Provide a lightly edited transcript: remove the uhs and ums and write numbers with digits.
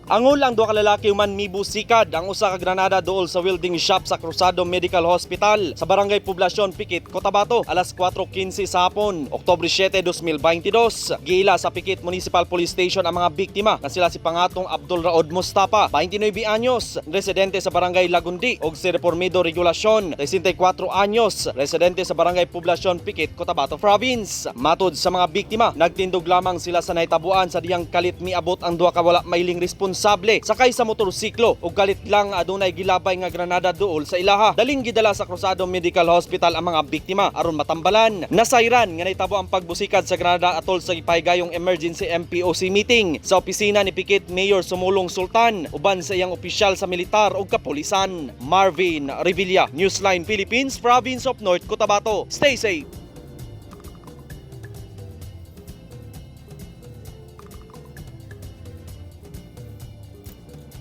Angol ang duha ka lalaki human mibusikad ang usa ka granada duol sa welding shop sa Cruzado Medical Hospital sa Barangay Poblacion, Pikit, Cotabato, alas 4:15 sa hapon, Oktubre 7, 2022. Giila sa Pikit Municipal Police Station ang mga biktima nga sila si pangatong Abdul Raod Mustafa, 29 anyos, residente sa Barangay Lagundi, ug si Reformido Regulasyon, 64 anyos, residente sa Barangay Poblacion, Pikit, Cotabato Province. Matod sa mga biktima, nagtindog lamang sila sa nahitabuan sa diyang kalit miabot ang duha ka wala mailing responsable sakay sa motorsiklo ug kalit lang adunay gilabay nga granada duol sa ilaha. Daling gidala sa Cruzado Medical Hospital ang mga biktima aron matambalan. Nasayran nga nahitabo ang pagbusikad sa granada atol sa gipahigayong emergency MPOC meeting sa opisina ni Pikit Mayor Sumulong Sultan uban sa iyang opisyal sa militar ug kapulisan. Marvin Revilla, Newsline Philippines, Province of North Cotabato. Stay safe.